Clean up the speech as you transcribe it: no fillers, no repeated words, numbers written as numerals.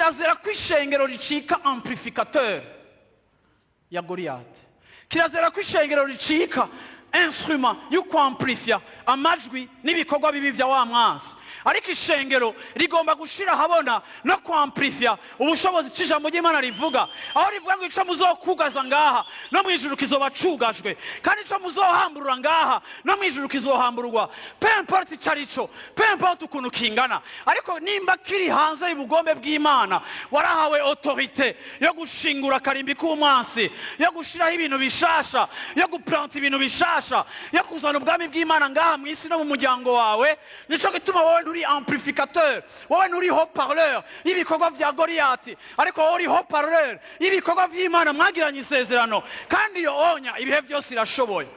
Kirazira ko ishengero ricika amplificateur ya Goriyati. Kirazira ko ishengero ricika instrument yo kwamplifya amajwi n'ibikorwa bibi vya wa mwansi. Ariko ishengero rigomba gushira ahabona no kwamplifya ubushobozi c'ijambo ry'Imana rivuga, aho rivuga ngo ico muzokugaza ngaha no mu ijuru kizoba cugajwe, kandi ico muzohamburura ngaha no mu ijuru kizohambururwa. Peu importe ico arico, peu importe ukuntu kingana, ariko nimba kiri hanze y'ubugombe bw'Imana, warahawe autorité yo gushingura akarimbi k'umwansi, yo gushiraho ibintu bishasha, yo guplanta ibintu bishasha, yo kuzana ubwami bw'Imana ngaha mu isi no mu muryango wawe. Nico gituma wowe nturi amplificateur, wowe nturi haut-parleur y'ibikorwa vya Goriyati, ariko wowe uri haut-parleur y'ibikorwa vy'Imana mwagiranye isezerano. Kandi iyo onya ibihe byose irashoboye.